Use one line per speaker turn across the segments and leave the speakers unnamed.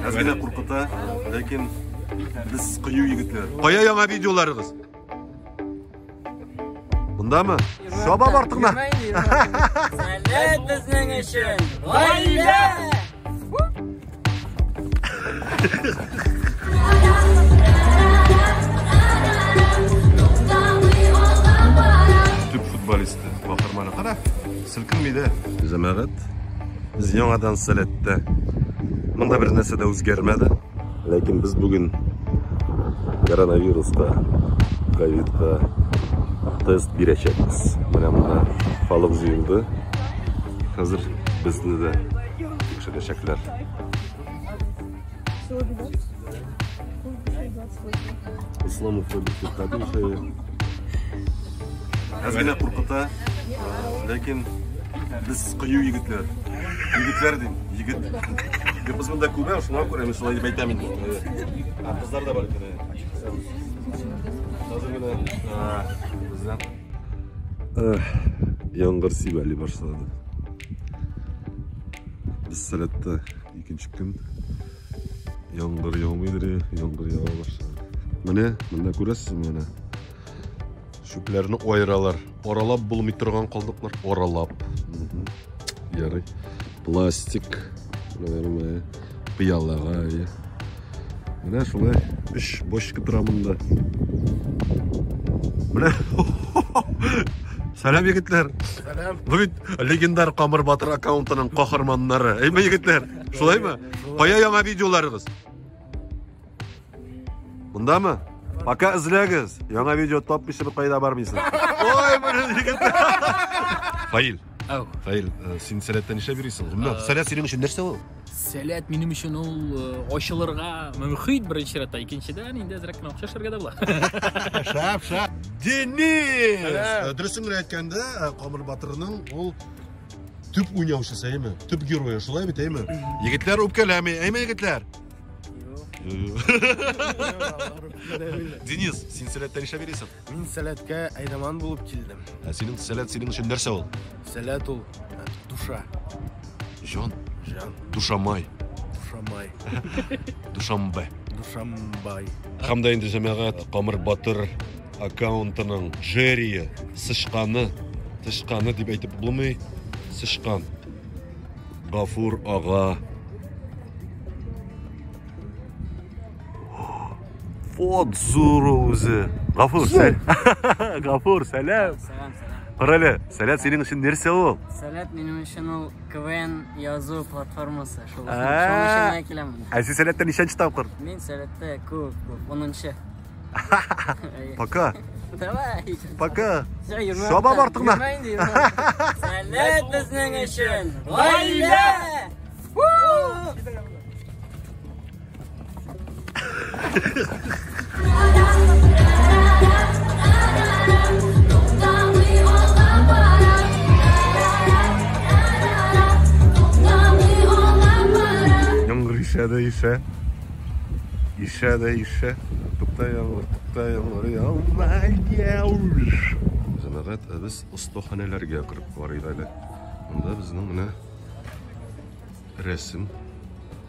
Әз генә куркыта, ләкин без кыю егетләр. Кая яңа видеоларыгыз? Мондамы? Чаба артыңнан.
Сәләт безнең өчен гаилә!
Төп футболисты Бахырманы кара, селкенми дә. Җәмәгать, без яңадан Сәләттә. Монда бер нәрсә дә үзгәрмәде. Ләкин без бүген коронавируска, ковидка тест бирәчәкбез. Менә монда халык җыелды. Хәзер безне дә тикшерәчәкләр. Исламов Әз генә куркыта, ләкин без кыю егетләр. Егетләр дим, егет. Без монда күбәү, шуңа күрә мин шулай дип әйтәм инде. Ә кызлар да бар икән. Хәзер генә бездән яңгыр сибәли башлады. Без Сәләттә икенче көн. Яңгыр яумыйдыр, яңгыр ява башлады. Менә, монда күрәсезме менә? Чүпләрне аералар. Аралап булмый торган калдыклар аралап. Ярый. Пластик. Менә пыялага. Менә шулай өч бочка тора монда. Менә. Сәлам егетләр. Сәлам. Бу бит легендар Камыр Батыр аккаунтының каһарманнары. Әйме егетләр? Шулаймы? Кая яңа видеоларыгыз? Мондамы? Пока эзләгез. Яңа видео тапмыйсың, кайда бармыйсың. Ой, менә егетләр. Фаил.
Ау.
Фаил, син Сәләттә нишләп йөрисең? Гомумән, Сәләт синең өчен нәрсә ул?
Сәләт минем өчен ул ачылырга мөхит беренче чиратта, икенчедән инде әзрәк кенә акча эшләргә дә була.
Шәп, шәп. Денис! Дөресен генә әйткәндә, Камыр Батырның ул төп уйнаучысы, әйме? Төп герое, шулай бит, әйме? Егетләр үпкәләми, әйме, егетләр? Денис, син Сәләттә нишләп йөрисең?
Мин Сәләткә әйдаман булып килдем.
Ә синең Сәләт синең өчен нәрсә ул?
Сәләт ул душа.
Җан.
Җан.
Душамай.
Душамай.
Душамбе.
Душамбай.
Һәм дә инде җәмәгать Камыр Батыр аккаунтының Джеррие, сычканы, тычканы дип әйтеп булмый, сычкан. Гафур ага. Вот зур ул үзе. Гафур, сәл. Гафур, сәлам.
Сәлам, сәлам.
Кара әле, Сәләт синең өчен нәрсә ул?
Сәләт минем өчен ул КВН язу платформасы. Шул
Ә.
шуның өчен генә киләм монда.
Ә син Сәләттә ничәнче тапкыр?
Мин Сәләттә күп, күп, 10-нчы.
Пока.
Давай.
Пока.
Всё, йөрмә.
Чабам артыңнан.
Йөрмә инде, йөрмә. Сәләт безнең өчен гаилә!
Яңгыр ишә дә ишә. Ишә дә ишә. Тукта яңгыр, тукта яңгыр, яңгыр. Җәмәгать, ә без остаханәләргә кереп карыйк әле. Монда безнең менә рәсем.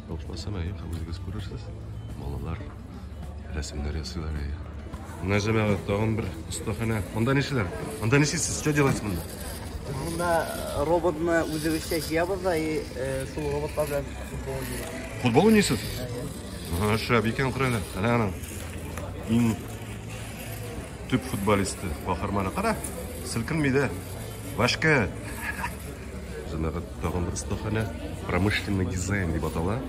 Ялгышмасам, әйе, үзегез күрерсез. Балалар рәсемнәр ясыйлар, әйе. Менә җәмәгать, тагын бер остаханә. Монда нишлиләр? Монда нишлисез? Что делаете монда?
Без монда роботны үзебезчә җыябыз да и шул роботлар белән футбол уйныйбыз.
Футбол уйныйсыз? Ага, шәп икән, кара әле. Әнә аның иң төп футболисты, каһарманы. Кара, селкенми дә. Башка. Җәмәгать, тагын бер остаханә. Промышленный дизайн дип атала.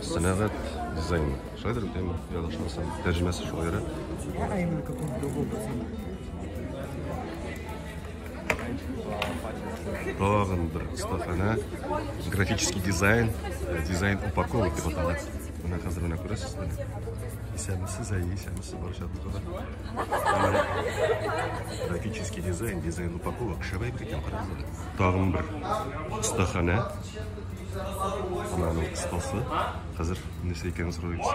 Сәнәгать дизайны. Шулайдыр бит, әйме? Ялгышмасам, тәрҗемәсе шулайрак. Тагын бер остаханә. Графический дизайн, дизайн упаковок дип атала. Менә хәзер менә күрәсез, менә. Исәнмесез, әйе, исәнмесез, барчагызга да. Графический дизайн, дизайн упаковок. Шәбәй бит икән, карагыз әле. Тагын бер остаханә. Аның остасы. Хәзер нәрсә икәнен сорыйбыз.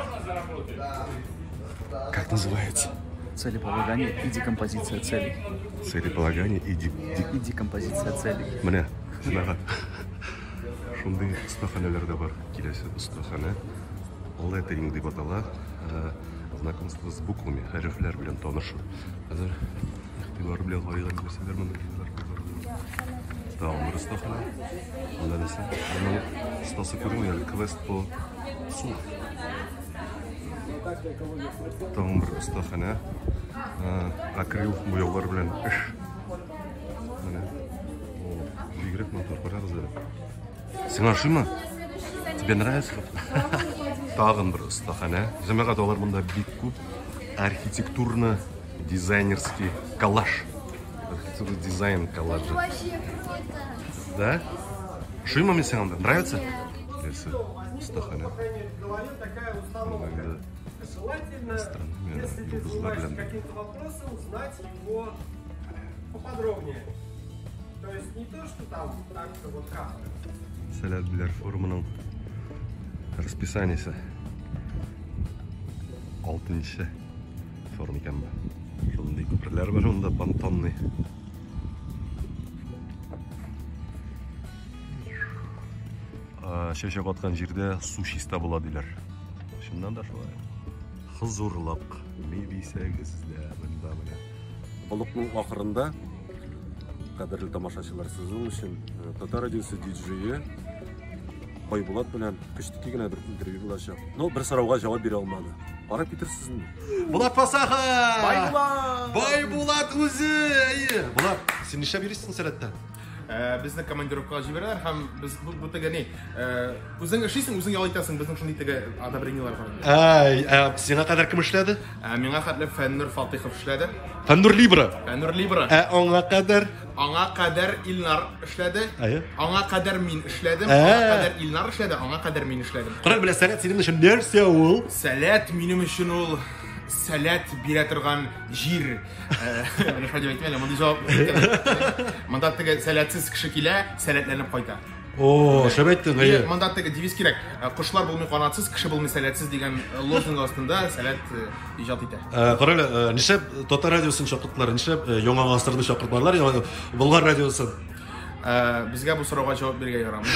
Как называется?
Целеполагание и декомпозиция целей.
Целеполагание и
И декомпозиция целей.
Менә, җәмәгать. Шундый остаханәләр дә бар. Киләсе остаханә. Леттеринг дип атала. Знакомство с буквами, хәрефләр белән танышу. Хәзер игътибар белән карыйк нәрсәләр монда киләләр. Тагын бер остаханә. Монда нәрсә? Моның остасы күренми әле, квест по су. Тагын бер остаханә. Акрил буяулар белән эш. Менә. О, бигрәк матур, карагыз әле. Сиңа ошыймы? Тебе нравится? Тагын бер остаханә. Җәмәгать, алар монда бик күп. Архитектурно-дизайнерский коллаж. Архитектурный дизайн коллажа.
Вообще круто.
Да? Ошыймы мин сиңа монда? Нравится? Нәрсә? Остаханә. Монда инде
Желательно,
астрономия,
если ты
йолдызлар
занимаешься
белән
каким-то вопросом, знать его поподробнее. То есть не то, что там так-то вот как-то.
Сәләт Биләр форумының расписаниесе. Алтынчы форум икән бу. Шундый күперләр бар монда, понтонный. Чәчәк аткан җирдә су чиста була диләр. Чыннан да шулай. Хозурлык. Ни дисәгез дә монда менә.
Блокның ахырында, кадерле тамашачылар, сезнең өчен Татар радиосы диджее Байбулат белән кечтеки генә бер интервью булачак. Но бер сорауга җавап бирә алмады. Карап китерсезме?
Булат Фасахов! Байбулат! Байбулат үзе! Әйе! Булат, син нишләп йөрисең Сәләттә?
Безне командировкага җибәрәләр һәм без бу теге ни, үзең эшлисең, үзең ял итәсең, безнең шундый теге одобрениеләр бар.
Әй, сиңа кадәр кем эшләде?
Миңа хәтле Фәннур Фатыйхов эшләде.
Фәннур Либра.
Фәннур Либра.
Ә аңа кадәр?
Аңа кадәр Илнар эшләде.
Әйе.
Аңа кадәр мин эшләдем. Аңа кадәр Илнар эшләде, аңа кадәр мин эшләдем.
Кара, белә, Сәләт синең өчен нәрсә ул?
Сәләт минем өчен ул сәләт бирә торган җир. Менә шулай дип әйтмә әле, мондый җавап. Монда теге сәләтсез кеше килә, сәләтләнеп кайта.
О, шәп әйттең, әйе.
Монда теге девиз кирәк. Кошлар булмый канатсыз, кеше булмый сәләтсез дигән лозунг астында сәләт иҗат итә.
Кара әле, нишләп Татар радиосын чакырттылар, нишләп Яңа гасырны чакыртмадылар, Болгар радиосын?
Безгә бу сорауга җавап бирергә ярамый.